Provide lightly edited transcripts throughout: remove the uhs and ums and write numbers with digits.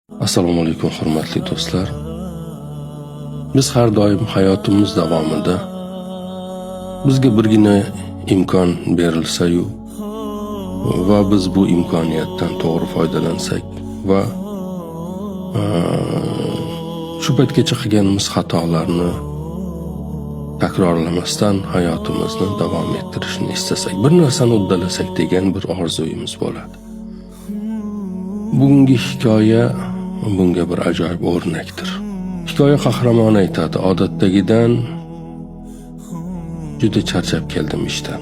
Assalomu alaykum, hurmatli do'stlar. Biz har doim hayotimiz davomida bizga birgina imkon berilsa-yu va biz bu imkoniyatdan to'g'ri foydalansak va shu paytgacha qilganimiz xatolarni takrorlamasdan hayotimizni davom ettirishni istasak, bir narsani uddalasak degan bir orzuyimiz bo'ladi. Bugungi hikoya bunga bir ajoyib o'rnakdir. Hikoya qahramoni aytadi: "Odatdagidan juda charchab keldim ishdan.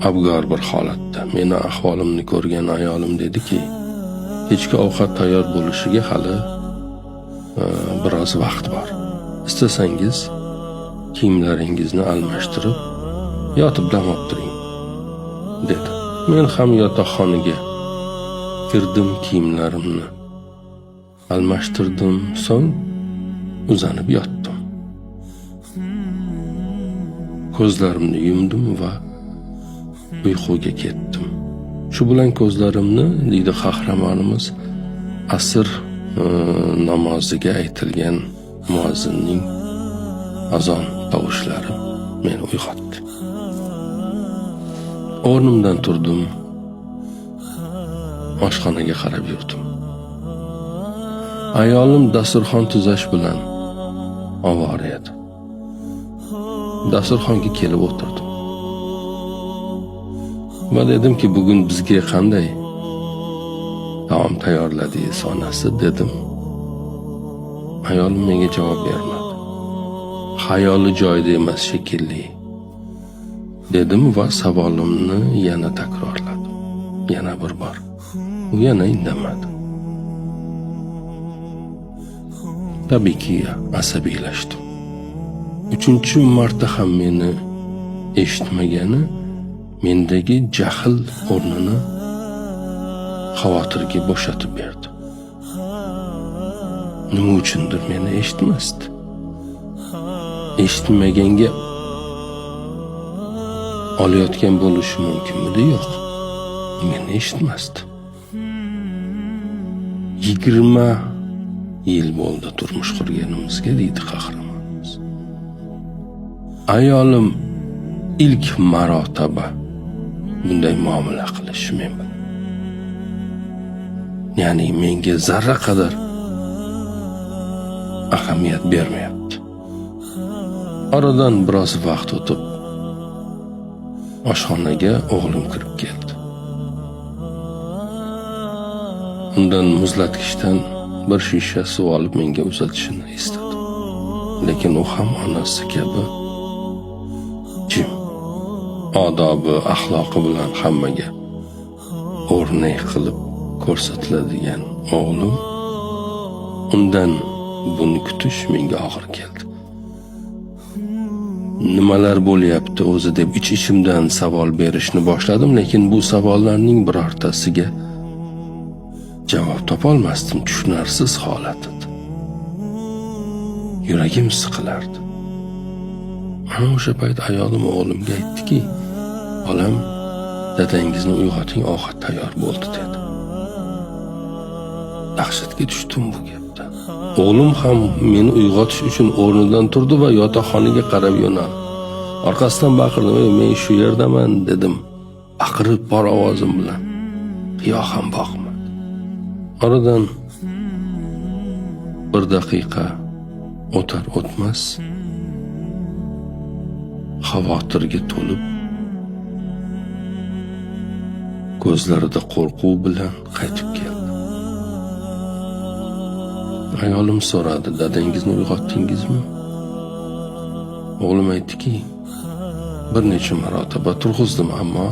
Abgor bir holatda. Meni ahvolimni ko'rgan ayolim dediki, kechki ovqat tayyor bo'lishiga hali biroz vaqt bor. Istasangiz kiyimlaringizni almashtirib, yotib dam olib turing", dedi. Men ham yotoqxonaga kirdim, kiyimlarimni almashtirdim, so'ng uzanib yotdim. Ko'zlarimni yumdim va uyquga ketdim. Shu bilan ko'zlarimni, deydi qahramonimiz, asr namoziga aytilgan muazzinning azon tovushlari meni uyg'otdi. O'rnimdan turdim. Oshxonaga qarab yurdim. Ayolim dasturxon tuzash bilan ovora edi. Dasturxonga kelib o'tirdim. Va dedimki, bugun bizga qanday taom tayyorladingiz, onasi, dedim. Ayolim menga javob bermadi. Xayoli joyida emas shekilli, dedim va savolimni yana takrorladim. Yana bir bor. U yana indamadi. Tabiiyki, asabiylashdim. Uchinchi marta ham meni eshitmagani mendagi jahl o'rnini xavotirga bo'shatib berdi. Nima uchundir meni eshitmasdi. Eshitmaganga olayotgan bo'lishi mumkinmidi? Yo'q. Meni eshitmasdi. 20 yil bo'ldi turmush qurganimizga, deydi qahramonimiz. Ayolim ilk marotaba bunday muomala qilishi men bilan. Ya'ni menga zarra qadar ahamiyat bermayapti. Oradan biroz vaqt o'tib, oshxonaga o'g'lim kirib keldi. Undan muzlatgichdan bir shisha suv olib menga uzatishini istadim. Lekin u ham onasi kabi jim, odobi, axloqi bilan hammaga o'rnak qilib ko'rsatiladigan o'g'lim, undan buni kutish menga og'ir keldi. Nimalar bo'lyapti o'zi deb ich-ichimdan savol berishni boshladim, lekin bu savollarning birortasiga javob topolmasdim, tushunarsiz holat edi. Yuragim siqilardi. Ana o'sha payt ayolim o'g'limga aytdiki, "Bolam, dadangizni uyg'oting, ovqat tayyor bo'ldi", dedi. Dahshatga tushdim bu gapdan. O'g'lim ham meni uyg'otish uchun o'rnidan turdi va yotoqxonaga qarab yo'naldi. Orqasidan baqirdim, "Ey, men shu yerdaman", dedim. Baqirib bor ovozim bilan. Qiyo ham boqmadi. Oradan bir daqiqa o'tar o'tmas xavotirga to'lib, ko'zlarida qo'rquv bilan qaytib keldi. Ayolim so'radi, "Dadangizni uyg'otdingizmi?" O'g'lim aytdiki, "Bir necha marotaba turg'izdim, ammo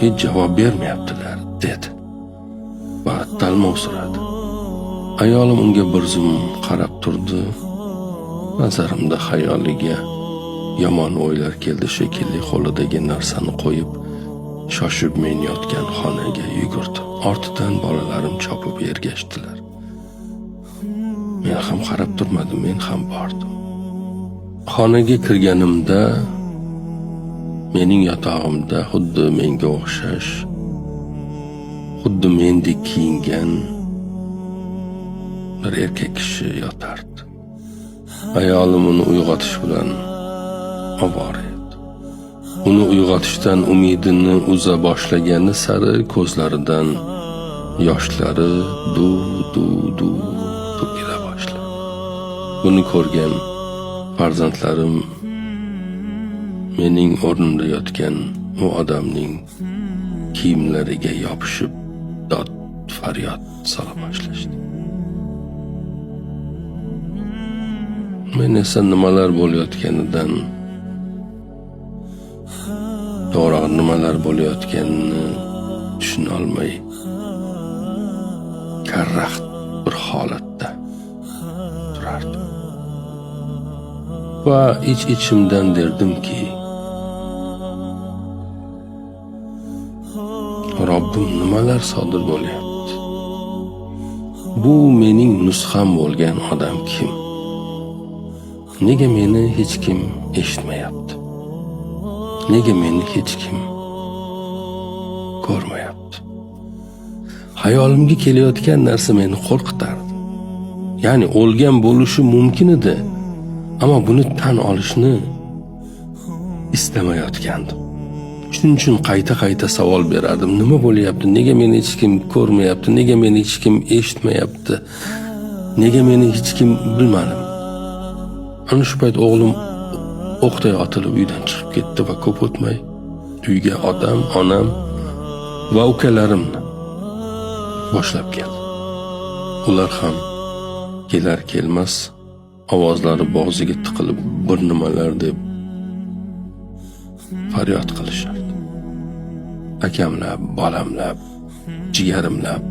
hech javob bermayaptilar", dedi. Va talmovsiradi. Ayolim unga bir zum qarab turdi. Nazarimda xayoliga yomon o'ylar keldi shekilli, qo'lidagi narsani qo'yib, shoshib men yotgan xonaga yugurdi. Ortidan bolalarim chopib ergashdilar. Men ham qarab turmadim, men ham bordim. Xonaga kirganimda mening yotog'imda xuddi menga o'xshash xuddi mendek kiyingan bir erkak kishi yotardi. Ayolim uni uyg'otish bilan ovora edi. Uni uyg'otishdan umidini uza boshlagani sari ko'zlaridan yoshlari duv-duv-duv to'kila boshladi. Buni ko'rgan farzandlarim mening o'rnimda yotgan u odamning kiyimlariga yopishib dod faryod sola boshlashdi. Men esa nimalar bo'layotganidan, to'g'ri nimalar bo'layotganini tushuna olmay karraxt bir holatda turardim. Va ich-ichimdan derdimki, Robbim, nimalar sodir bo'lyapti? Bu mening nusxam bo'lgan odam kim? Nega meni hech kim eshitmayapti? Nega meni hech kim ko'rmayapti? Hayolimga kelayotgan narsa meni qo'rqitardi. Ya'ni o'lgan bo'lishi mumkin edi, ammo buni tan olishni istamayotgandim. Shuning uchun qayta-qayta savol berardim. Nima bo'lyapti? Nega meni hech kim ko'rmayapti? Nega meni hech kim eshitmayapti? Nega meni hech kim bilmadim. Ana shu payt o'g'lim o'qday otilib uydan chiqib ketdi va ko'p o'tmay uyga otam, onam va ukalarimni boshlab keldi. Ular ham kelar kelmas ovozlari bo'g'ziga tiqilib bir nimalar deb faryod qilishardi. Akamlab, bolamlab, jigarimlab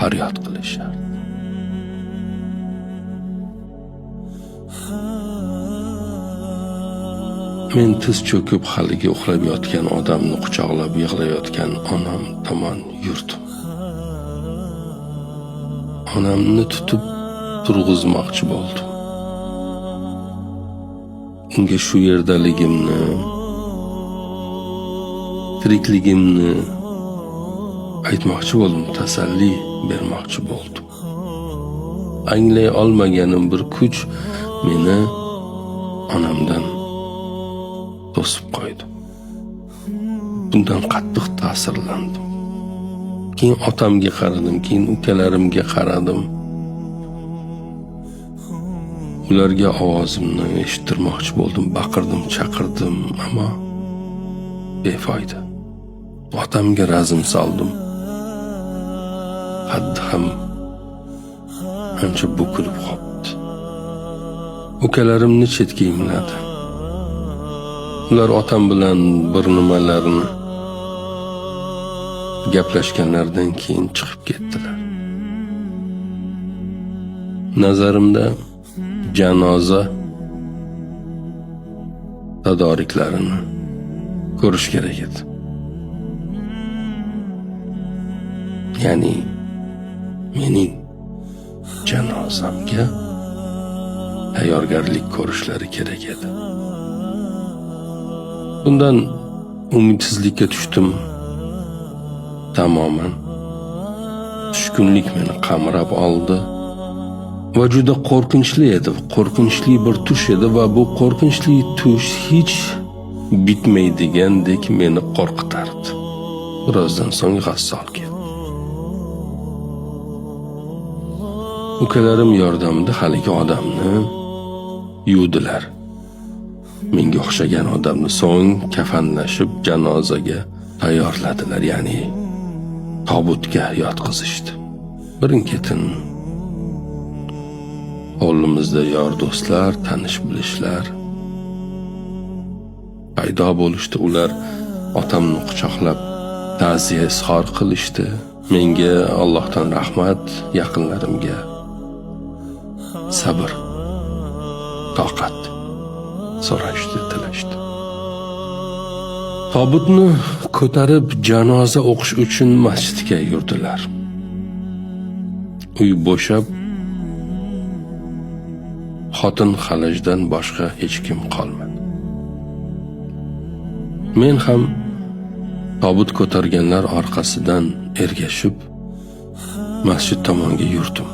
faryod qilishardi. Men tiz cho'kib haligi uxlab yotgan odamni quchoqlab yig'layotgan onam tomon yurdim. Onamni tutib turg'izmoqchi bo'ldim. Unga shu yerdaligimni, tirikligimni aytmoqchi bo'ldim, tasalli bermoqchi bo'ldim. Anglay olmaganim bir kuch meni onamdan to'sib qo'ydi. Bundan qattiq ta'sirlandim. Keyin otamga qaradim, keyin ukalarimga qaradim. Ularga ovozimni eshittirmoqchi bo'ldim, baqirdim, chaqirdim, ammo befoyda. Otamga razm soldim. Qaddi ham ancha bukilib qopti. Ukalarimni chetga imladi. Ular otam bilan bir nimalarni gaplashganlaridan keyin chiqib ketdilar. Nazarimda janoza tadoriklarini ko'rish kerak edi. Ya'ni mening janozamga tayyorgarlik ko'rishlari kerak edi. Bundan umidsizlikka tushdim tamoman. Tushkunlik meni qamrab oldi va juda qo'rqinchli edi. Qo'rqinchli bir tush edi va bu qo'rqinchli tush hech bitmaydigandek meni qo'rqitardi. Birozdan so'ng g'assol keldi. Ukalarim yordamida haligi odamni yuvdilar. Menga o'xshagan odamni so'ng kafanlashib janozaga tayyorladilar, ya'ni tobutga yotqizishdi. Birin-ketin hovlimizda yor do'stlar, tanish bilishlar paydo bo'lishdi. Ular otamni quchoqlab ta'ziya izhor qilishdi. Menga Allohdan rahmat, yaqinlarimga sabr, toqat so'rashdi, tilashdi. Tobutni ko'tarib janoza o'qish uchun masjidga yurdilar. Uy bo'shab, xotin xalajdan boshqa hech kim qolmadi. Men ham Tobut ko'targanlar orqasidan ergashib masjid tomonga yurdim.